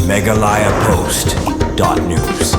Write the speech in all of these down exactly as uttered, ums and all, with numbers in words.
Meghalaya Post dot news.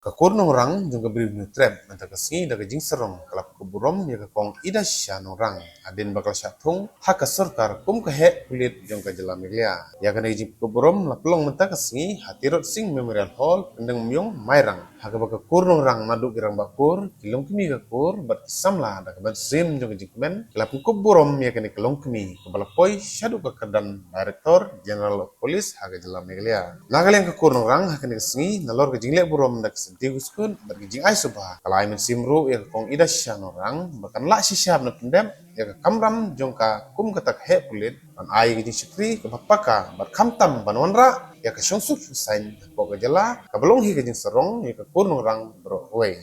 Ka Kur Nongrang jong ka Bri u Hynñiewtrep mynta ka sngi da ka jingsarong ka la pynkup burom ïa ka Kong Idasha Nongrang hadien ba ka la shah thung ha ka sorkar kum ka heh pulit jong ka jylla Meghalaya. Ïa kane ka jingpynkup burom la pynlong mynta ka sngi ha Tirot Sing Memorial Hall, Kyndengmaiong, Mairang, ha kaba ka Kur Nongrang naduh ki rangbah kur, ki longkmie ka kur bad ki samla da ka mynsiem jong ka jingkmen ki la pynkup burom ïa kane ka longkmie kaba la poi shaduh ka kyrdan Director General of Police ha ka jylla Meghalaya. Na ka liang ka Kur Nongrang ha kane ka sngi, nalor ka jingleh burom da ka syntiew ka skud bad ka jingai sngewbha, ka la ai mynsiem ruh ïa ka Kong Idasha Nongrang ba kan lah shisha ban pyndep ïa ka kamram jong ka kum kata ka heh pulit, ban ai ka jingshakri kaba paka bad khamtam ban wanrah ïa ka shongsuk shongsaiñ hapoh ka jylla, kaba long hi ka jingsarong ïa ka Kur Nongrang baroh kawei.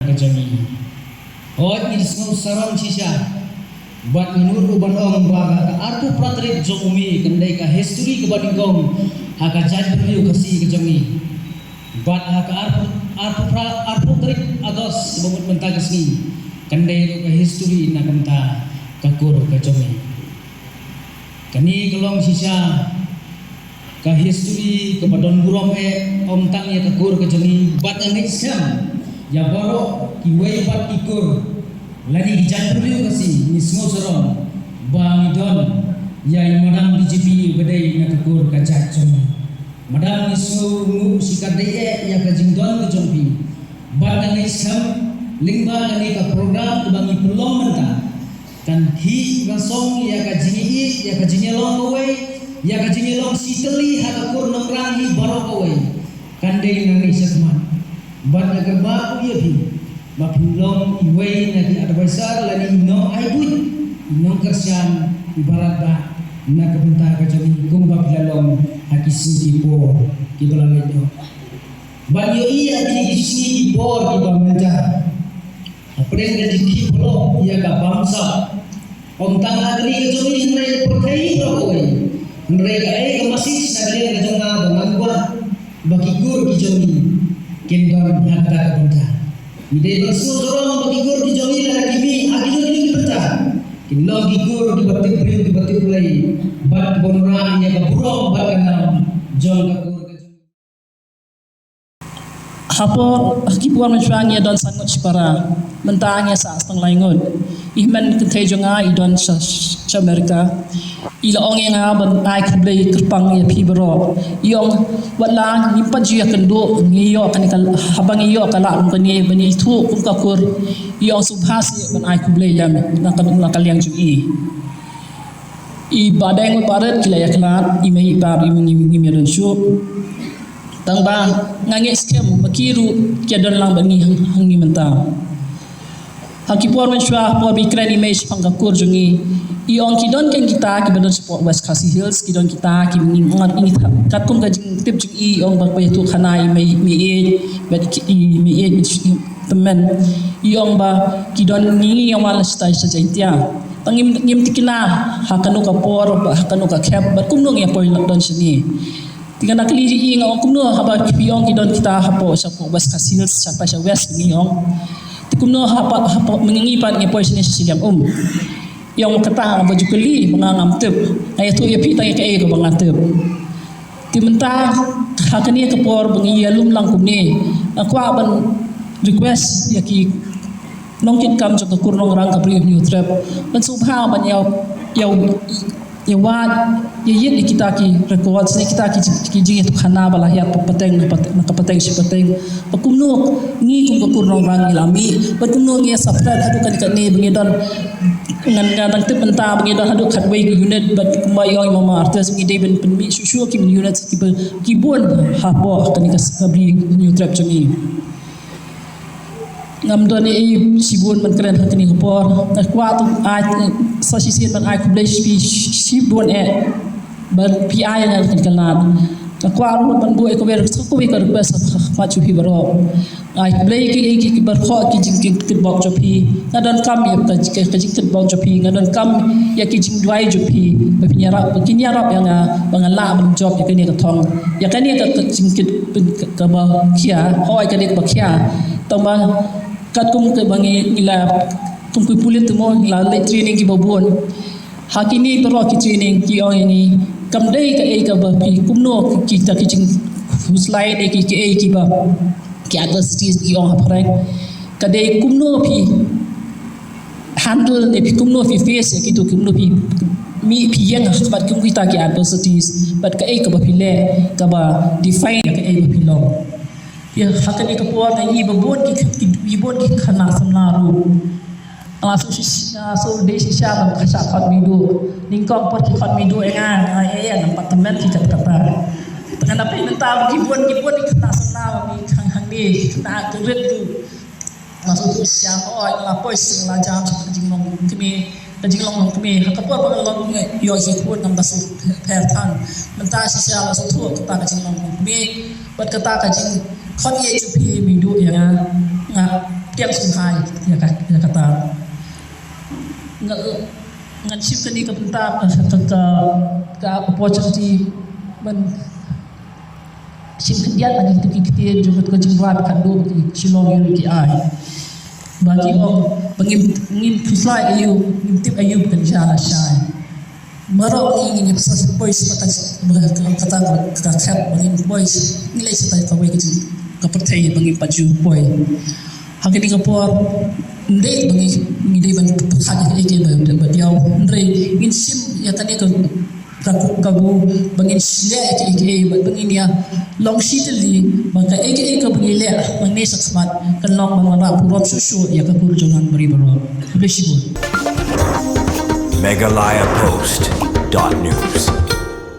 Ka jong ngi. Hooid, ngi sngewsarong shisha. Bad ngi nud ruh ban ong ba ka arphew phra tarik jong u May kan dei ka history kaba nyngkong ha ka jaitbynriew Khasi ka jong ngi. Bad ha ka arphew, arphew phra, arphew tarik August kaba mut mynta ka sngi kan dei ruh ka history na ka bynta ka kur ka jong ngi. Kane ka long shisha ka history kaba don burom eh, ym tang ïa ka kur ka jong ngi, bad nga ngeit skhem ïa baroh kiwei pat ki kur lane ki jaitbynriew Khasi, ngi sngewsarong ba ngi don ïa i Madam D G P ba dei na ka kur ka jait jong ngi. Madam, ngi sngewnguh shikatdei eh ïa ka jingdon ka jong phi. Bad nga ngeit skhem lyngba kane ka program kaba ngi pynlong mynta, kan khih rasong ïa ka jingïeit, ïa ka jingïalong kawei, ïa ka jingïalong shitylli ha ka Kur Nongrang hi baroh kawei. Kan dei nangne shakhmat. Bad nga kyrpad ruh ïa phi ba phin long iwei na ki advisor lane i nongai buit, i nongkyrshan, i baratbah na ka bynta ka jong ngi kumba phi la long ha ki sngi ki por kiba la leit noh. Ban ïohi ïa kine ki sngi ki por kiba mynta. Hapdeng ka jingkhih paralok ïa ka bamsap, ym tang ha kane ka jong ngi hynrei pyrthei baroh kawei. Hynrei kaei ka message na ka liang ka jong nga ba ngan kwah ba ki kur ki jong ngi kin don ha kata ka bynta. Ngi dei ban sngewsarong ba ki kur ki jong ngi lada ki mih ha kino kino ki bynta, kin long ki kur kiba tip briew kiba tip Blei bad kiba wanrah ïa ka burom bad ka nam jong ka kur ka jong ngi. Hapoh, ha ki por mynshuwa ngi ïa don san ngut shipara. Mynta ngi ïa sah tang lai ngut. I hynmen kynthei jong nga i don sha, sha America. I la ong ïa nga ban ai khublei kyrpang ïa phi baroh. I ong, wat la ngim pat ju ïakynduh, ngi ïoh kane ka, haba ngi ïoh ka lad kum kane ban ïathuh kum ka kur. I ong sngewbha seh ban ai khublei lem na ka, na ka liang jong i. I Bah Deng bad Bah Rit ki la ïakhlad, i mei i pa ruh i mei ngim, ngim ïadon shuh. Tang ba nga ngeit skhem ba ki ruh ki ïadon lang bad ngi hang, hangne mynta. Ha ki por mynshuwa, por ba i kren i mei shaphang ka kur jong ngi, i ong ki don kein kita kiba don shapoh West Khasi Hills, ki don kita kiba ngi ngat ngi tha-, katkum ka jingtip jong i, i ong ba ka ïathuh khana i mei, mei ïeit, bad i mei ïeit, tymmen. I ong ba ki don ngi ngi ïa wan la shatai sha Jaintia. Tang ngim, ngim tikna ha kano ka por, ha kano ka khep, bad kumno ngi ïa poi don shane. Te nga kylli ïa i nga ong kumno haba phi ong ki don kita hapoh, shapoh West Khasi Hills, shatai sha West ngi ong. Te kumno haba, hapoh mynta ngi pat ngi poi shane sha Shiliang Um. I ong kata ba ju kylli ba nga ngam tip. Nga ïathuh ïa phi tang ïa kaei kaba nga tip. Te mynta ha kane ka por ba ngi ïalum lang kumne, nga kwah ban request ïa ki nongkitkam jong ka Kur Nongrang ka Bri u Hynñiewtrep ban sngewbha ban ïa, ïa, ïa wad, ïa ïit ïa kita ki records ne kita ki, ki jingïathuhkhana ba la hiar pat-, pateng na pat-, na ka pateng shi pateng. Ba kumno ngi kum ka kur nongrang ngi la mih, ba kumno ngi ïa saphriang haduh kane kane ba ngi don, ngan, ngan dang tip mynta ba ngi don haduh khatwei ki unit, ba kumba ïa ong i mama artist ngi dei ban pynmih shuh shuh ki unit ki ba, ki bun hapoh kane ka Skabri Hynñiewtrep jong ngi. Ngam don ei ei shibun ban kren ha kane ka por. Nga kwah tu ai sa shisien ban ai khublei shibun, shibun eh ban phi ai ïa nga kane ka lad. Nga kwah ruh ban buh ïa kawei, sa kawei ka request ha khmat jong phi baroh. Ai khublei ki, ki, ki baroh ki jingkitbok jong phi. Nga donkam ïa ka, ka, ka jingkitbok jong phi. Nga donkam ïa ki jingduwai jong phi. Ba phin ïarap, ba kin ïarap ïa nga ba ngan lah ban jop ïa kane ka thong, ïa kane ka, ka jingkit, ka, kaba khia, hooid kane kaba khia. Tangba katkum kaba ngi, ngi la, kum ki pulit te mo, ngi la leit training kiba bun. Ha kine baroh ki training ki ong ïa ngi, kam dei kaei kaba phi kumno kita ki jingkhuslai ne ki, kiei kiba, ki adversities ki ong ha phareng. Ka dei kumno phi handle ne phi kumno phi face ïa kito, kumno phi mih phi ïeng ha khmat kum kita ki adversities, bad kaei kaba phi leh kaba define ïa kaei ba phi long. Ïa ha kane ka por nga i ba bun ki, ki, ki bun ki khynnah samla ruh. Nga la shu, nga la shu dei shisha ban khot, shah khot mih duh. Nyngkong por ki khot mih duh ïa nga, nga ïa, ïa, ngam pat tymmen ki kat kata. Te nga da peit mynta ki bun, ki bun ki khynnah samla ba mih khang hangne, ki khynnah ki rit ruh. Nga sngewthuh shisha, hooid, nga la poi shisha, nga la jam sha ka jinglong kmie, ka jinglong long kmie. Ha ka por ba nga long, eh, ïoh hi khun, ngam da sngewthuh pher than. Mynta shisha nga sngewthuh kata ka jinglong long kmie bad kata ka jingkhot ïeit jong phi mih duh ïa nga, nga pdiang sngewbha ïa ka, ïa kata. Nga, ngan shim kane ka bynta, ka, ka, ka, ka opportunity ban shim khyndiat ïa kito ki ktien jong ka Jingwad Khadduh ki Shillong Unit ki ai. Ba ki ong ba ngim, ngim khuslai aïu, ngim tip aïu ba kan jia lashai. Baroh ngi ngin ïa poi sha kata, kata, kata, kata ka khet ba ngin poi. Ngi leit sha kawei ka jing, ka pyrthei ba ngin pat ju poi. Ha kane ka por, ym dei ba ngi, ngi dei ban pyrkhat ïa kaei kaei ba, ba diaw. Hynrei ngin shim ïa kane ka, ka, ka kabu ba ngin leh ïa kaei kaei, ba, ba ngin ïa long shi tylli, ba kaei kaei kaba ngi leh mynne sha khmat kan long ban wanrah burom shuh shuh ïa ka kur jong ngi baroh. Khublei shibun. Meghalaya Post dot news.